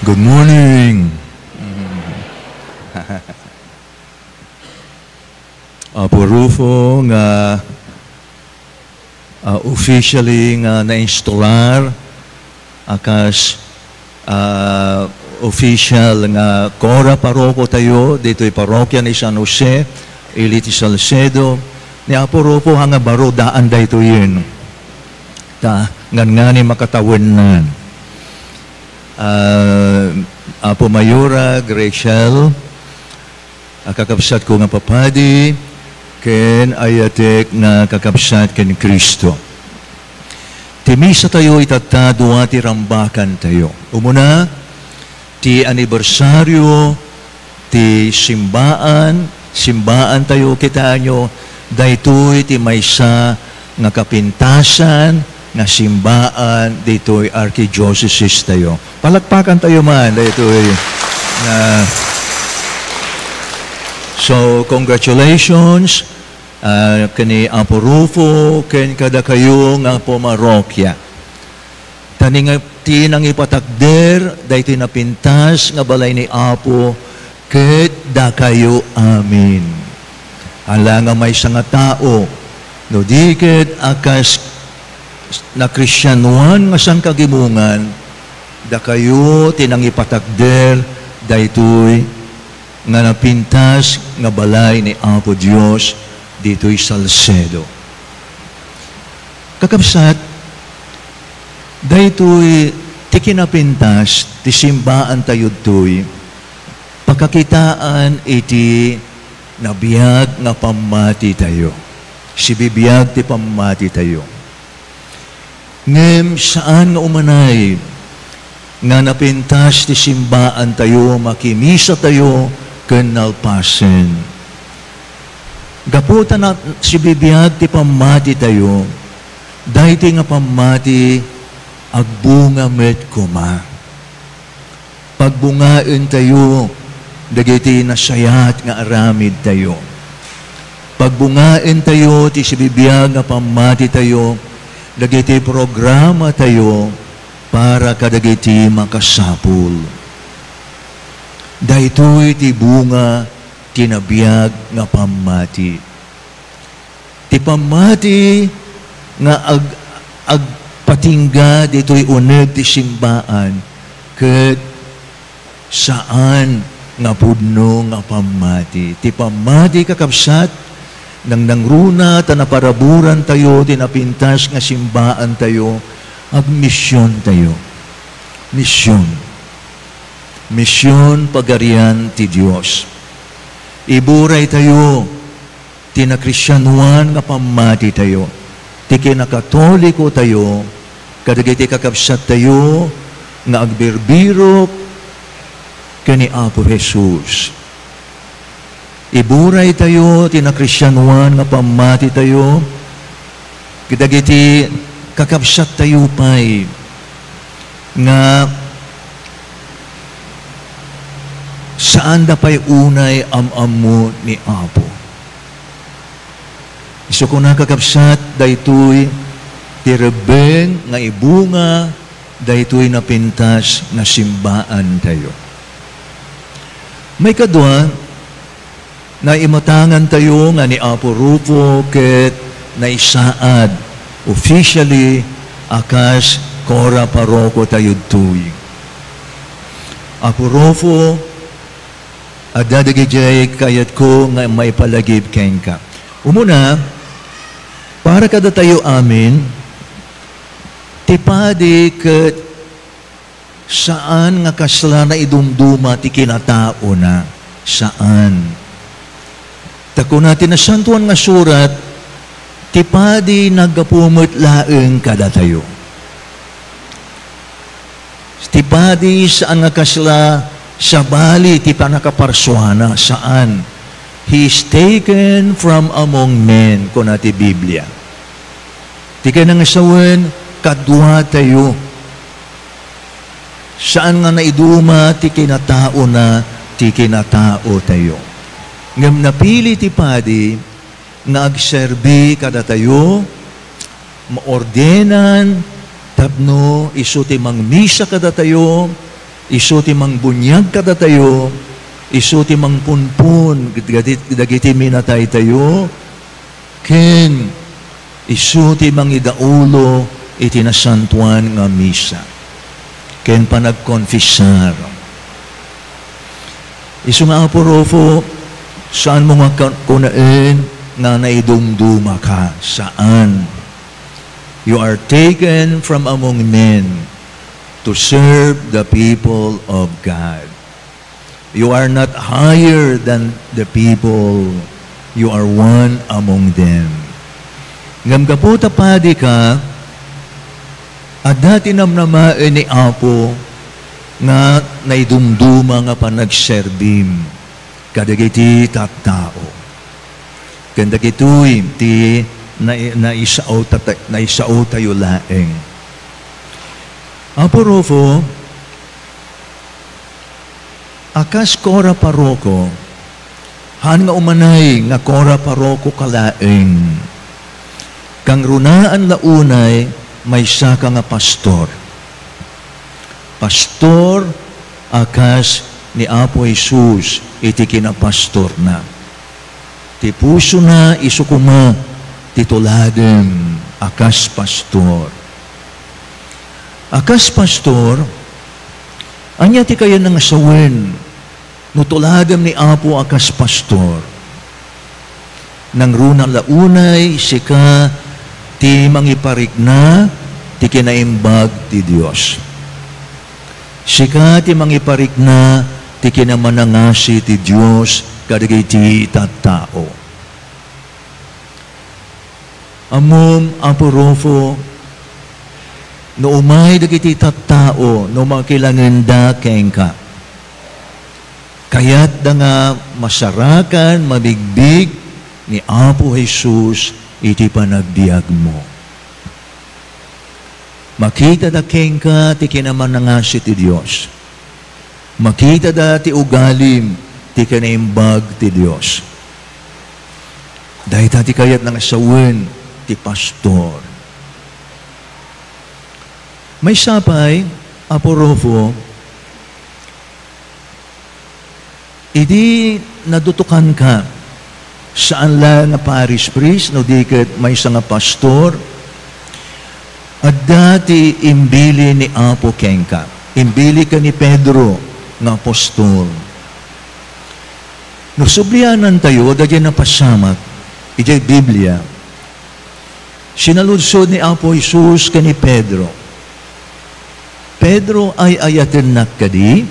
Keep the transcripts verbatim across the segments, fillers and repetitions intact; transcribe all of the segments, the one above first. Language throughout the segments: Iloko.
Good morning. Apo Rufo nga, ah, officially nga nainstolar a kas, ah, official nga kora paroko tayo ditoy parokya ni San Jose, Iliti Salcedo. Ni Apo Rufo, nga baro daan daytoyen. Ta, ngan ngani makatawennan. Ah, Apo Mayora, Rachel, a kakabsatko nga papadi, ken ayatek nga kakabsat ken Cristo. Ti misa tayo itatta, dua ti rambakan tayo. Umuna, ti anibersario ti simbaan, simbaan tayo, kitaenyo, daytoy ti maysa nga kapintasan nga simbaan ditoy archidioceses tayo. Palakpakan tayo man daytoy nga, so, congratulations, ah, ken ni Apo Rufo, ken kadakayo nga pumarokia. Ta ni nga, ti nangipatakder daytoy napintas nga balay ni Apo ket dakayo amin. Ala nga maysa nga tao, no di ket a kas nakristianoan nga sangkagimongan, dakayo ti nangipatakder daytoy nga napintas nga balay ni Apo Dios ditoy Salcedo. Kakabsat, daytoy ti kinapintas ti simbaan tayo ditoy, pakakitaan iti nabiag nga pammati tayo. Sibibiag ti pammati tayo. Ngem saan nga umanay nga napintas ti simbaan tayo, makimisa tayo, ken nalpasen. Gapu ta na-, sibibiag ti pammati tayo, daytoy nga pammati agbunga met koma. Pagbungaentayo dagiti nasayaat nga aramidtayo. Pagbungaentayo ti sibibiag nga pammatitayo dagiti programatayo para kadagiti makasapul. Daytoy ti bunga ti nabiag nga pammati. Ti pammati nga ag-, agpatingga ditoy uneg ti simbaan ket saan nga pudno nga pammati. Ti pammati, kakabsat, nangnangruna ta naparaburantayo ti napintas nga simbaantayo, agmisiontayo. Mision. Mision, Pagarian ti Dios. Iburaytayo ti nakristianoan nga pammatitayo, ti kinakatolikotayo, kadagiti kakabsattayo nga agbirbirok ken ni Apo Jesus. Iburaytayo ti nakristianoan nga pammatitayo kadagiti kakabsattayo pay nga saanda pay unay am-ammo ni Apo. Isu kuna, kakabsat, daytoy ti rebbeng nga ibunga daytoy napintas nga simbaantayo. Maikadua, naimatangantayo nga ni Apo Rufo ket naisaad officially a kas kora paroko tayo ditoy. Apo Rufo, adda dagidiay kayatko nga maipalagip kenka. Umuna, para kadatayo amin, ti padi ket saan nga kasla naidumduma ti kinataona. Saan. Ta kuna ti Nasantoan nga Surat, ti padi naggapu met laeng kadatayo. Ti padi saan nga kasla sabali ti pannakaparsuana, saan. He is taken from among men, kuna ti Biblia. Ti kinangasawen, kaduatayo. Saan nga naiduma ti kinataona ti kinataotayo. Ngem napili ti padi nga agserbi kadatayo, maordenan tapno isu ti mangmisa kadatayo, Isu ti mangbuniag kadatayo, isu ti mangpunpon dagiti, dagiti minataytayo, ken isu ti mangidaulo iti nasantoan nga misa ken panagkonfesar. Isu nga, Apo Rufo, saanmo nga ka-, kunaen nga naidumdumaka. Saan. You are taken from among men to serve the people of God. You are not higher than the people. You are one among them. Ngem gapu ta padi ka, adda ti namnamaen ni Apo nga naidumduma nga panagserbim kadagiti tattao. Ken dagitoy ti nai-, naisao ta-, naisaotayo laeng. Apo Rufo, a kas kora paroko, haan nga umanay nga kora paroko ka laeng. Kangrunaan la unay, maysaka nga pastor. Pastor a kas ni Apo Jesus iti kinapastorna. Ti pusona isu koma ti tuladem a kas pastor. A kas pastor, ania ti kayatna nga sawen no tuladem ni Apo a kas pastor? Nangruna la unay sika ti mangiparikna ti kinaimbag ti Dios. Sika ti mangiparikna ti kinamanangasi ti Dios kadagiti tattao. Ammom, Apo Rufo, no umay dagiti tattao no makilangenda kenka, kayatda nga masarakan mabigbig ni Apo Jesus iti panagbiagmo. Makitada kenka ti kinamanangasi ti Dios. Makitada ti ugalim ti kinaimbag ti Dios. Dayta ti kayatna nga sawen ti pastor. Maysa pay, Apo Rufo, idi nadutokanka, saan la nga parish priest, no di ket maysa nga pastor, adda ti imbili ni Apo kenka. Imbilika ni Pedro nga apostol. No sublianantayo dagiti napasamak idiay Biblia, sinaludsod ni Apo Jesus ken ni Pedro, "Pedro, ay-ayatennak kadi?"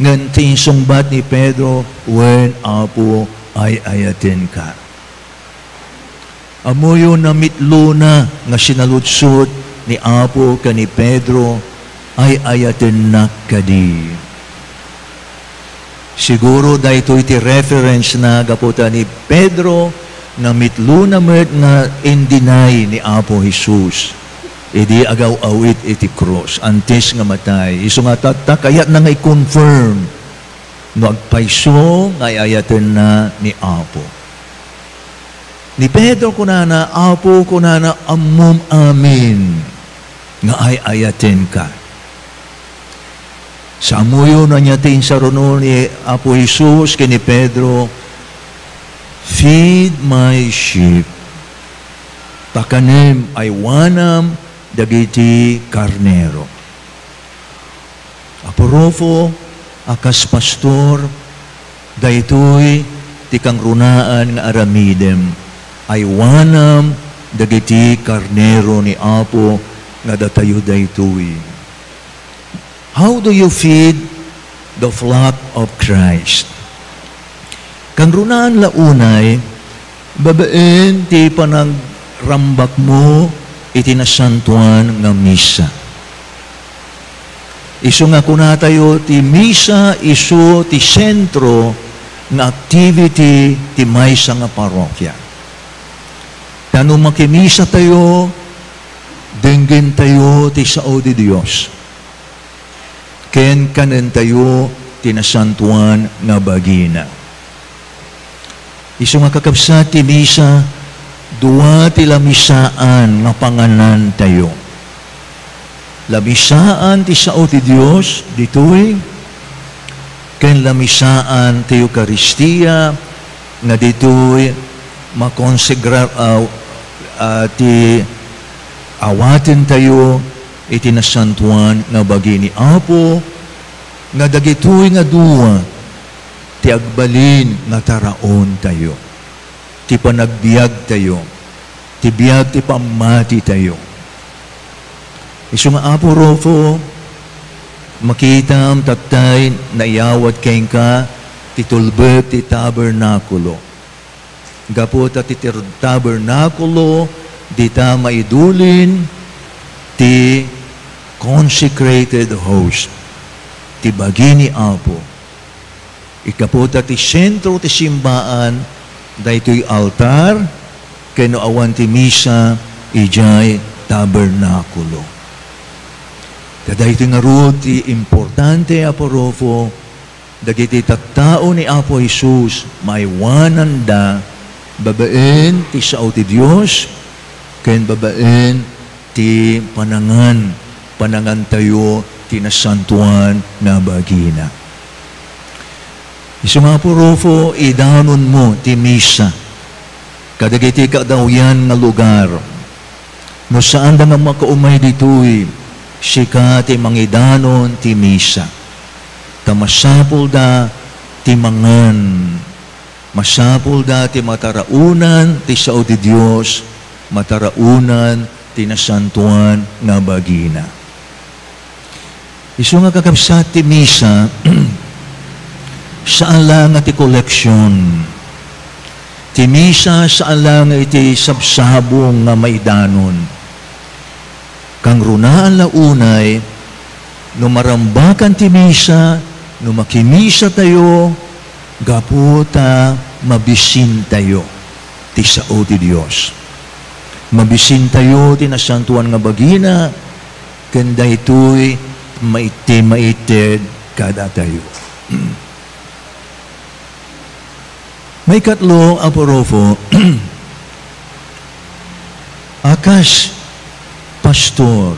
Ngem ti insungbat ni Pedro, "Wen, Apo, ay-ayatenka." Ammoyo, namitlona nga sinaludsod ni Apo ken ni Pedro, "Ay-ayatennak kadi?" Siguro daytoy ti reference na gapu ta ni Pedro, namitlona met nga in-deny ni Apo Jesus idi agaw-awit iti krus, antes nga matay. Isu nga tatta, kayatna nga i-confirm no agpayso nga ay-ayatenna ni Apo. Ni Pedro kunana, "Apo," kunana, "ammom amin nga ay-ayatenka." Sa ammoyo no ania ti insaruno ni Apo Jesus ken ni Pedro, "Feed my sheep." Pakanem, aywanam dagiti karnero. Apo Rufo, a kas pastor, daytoy ti kangrunaan nga aramidem. Aywanam dagiti karnero ni Apo nga datayo daytoy. How do you feed the flock of Christ? Kangrunaan la unay, babaen ti panagrambakmo iti nasantoan nga misa. Isu nga kunatayo, ti misa isu ti sentro nga activity ti maysa nga parokya. Ta no makimisatayo, denggentayo ti sao ti Dios. Ken kanentayo ti nasantoan nga bagina. Isu nga kakabsat ti misa, dua ti lamisaan nga panganantayo. Lamisaan ti sao ti Dios ditoy, ken lamisaan ti Eukaristia nga ditoy makonsegra-, ah, ah, ti awatentayo iti nasantoan nga bagi ni Apo, nga dagitoy nga dua ti agbalin nga taraontayo, ti panagbiagtayo, ti biag ti pammatitayo. Isu nga, Apo Rufo, makitam tattay naiyawat kenka ti tulbek ti tabernakulo. Gapu ta ti ter-, tabernakulo, dita maidulin ti consecrated host, ti bagi ni Apo. Gapu ta ti sentro ti simbaan, daytoy altar, ken no awan ti misa, idiay tabernakulo. Ta daytoy ngarud ti importante, Apo Rufo, dagiti tattao ni Apo Jesus, maaywananda babaen ti sao ti Dios, ken babaen ti panangan, panangantayo ti nasantoan nga bagina. Isu nga, Apo Rufo, idanonmo ti misa kadagiti kadawyan nga lugar. No saanda nga makaumay ditoy, sika ti mangidanon ti misa. Ta masapulda ti mangan. Masapulda ti mataraonan ti sao ti Dios, mataraonan ti nasantoan nga bagina. Isu nga, kakabsat, ti misa, saan la nga ti koleksion. Ti misa, saan la nga iti sabsabong nga maidanon. Kangrunaan la unay, no marambakan ti misa, no makimisatayo, gapu ta mabisintayo ti sao ti Dios. Mabisintayo ti nasantoan nga bagina, ken daytoy mait-, ti maited kadatayo. Maikatlo, Apo Rufo, a kas pastor,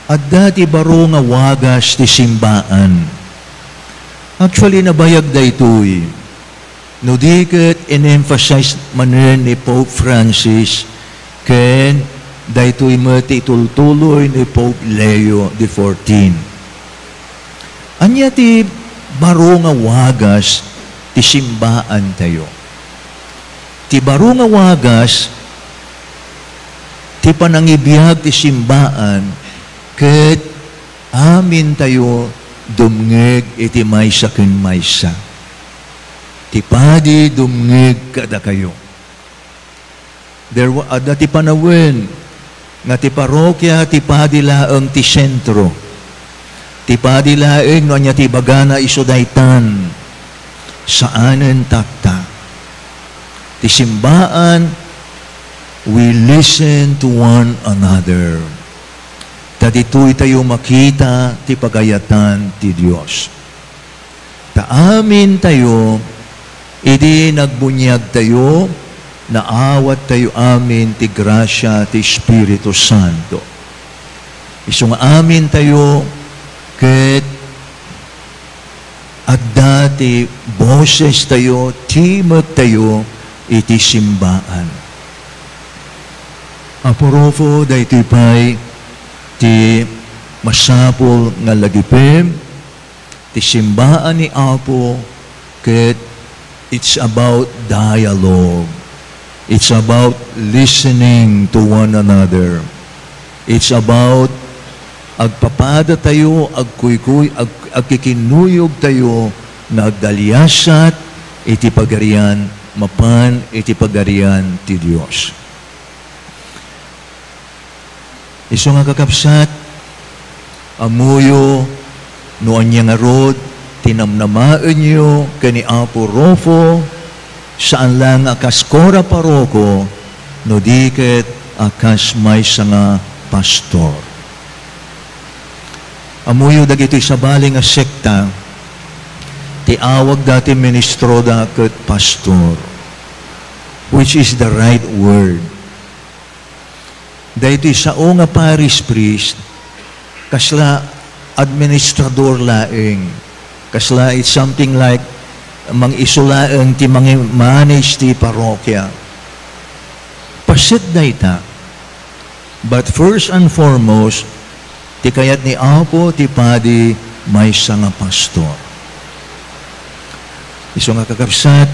adda ti baro nga wagas ti simbaan. Actually, nabayag daytoy. No di ket in-emphasize manen ni Pope Francis ken daytoy met ti itultuloy ni Pope Leo the fourteen. Ania ti baro nga wagas ti simbaantayo? Ti baro nga wagas ti panangibiag ti simbaan ket amintayo dumngeg iti maysa ken maysa. Ti padi dumngeg kadakayo. There wa-, adda ti panawen nga ti parokia ti padi laeng ti sentro. Ti padi laeng no ania ti ibagana isu daytan. Saanen tatta. Ti simbaan, we listen to one another. Ta ditoy tayo makita ti pagayatan ti Dios. Ta amintayo, idi nagbuniagtayo, naawattayo amin ti grasia ti Espiritu Santo. Isu nga amintayo ket adda ti bosestayo, timektayo iti simbaan. Apo Rufo, daytoy pay ti masapul nga lagipem. Ti simbaan ni Apo ket it's about dialogue. It's about listening to one another. It's about agpapadatayo, agkuykuy-, ag-, agkikinnuyogtayo nga agdaliasat iti pagarian, mapan iti pagarian ti Dios. Isu nga, kakabsat, ammoyo no ania ngarud ti namnamaenyo ken ni Apo Rufo, saan la nga a kas kura paroko, no di ket a kas maysa nga pastor. Ammoyo dagitoy sabali nga sekta, ti awagda ti ministroda ket pastor, which is the right word. Daytoy sao nga parish priest, kasla administrador laeng. Kasla, it's something like mangisu laeng ti mangi-manage ti parokya. Paset dayta. But first and foremost, ti kayat ni Apo ti padi maysa nga pastor. Isu nga kakabsat,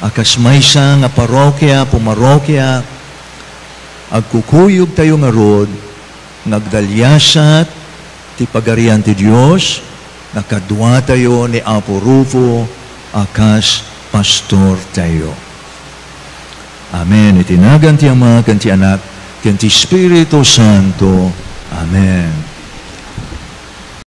a kas maysa nga parokya, pumarokya, agkukuyogtayo ngarud nga agdaliasat ti Pagarian ti Dios nga kaduatayo ni Apo Rufo a kas pastortayo. Amen. Iti nagan ti Ama, ken ti Anak, ken ti Espiritu Santo. Amen.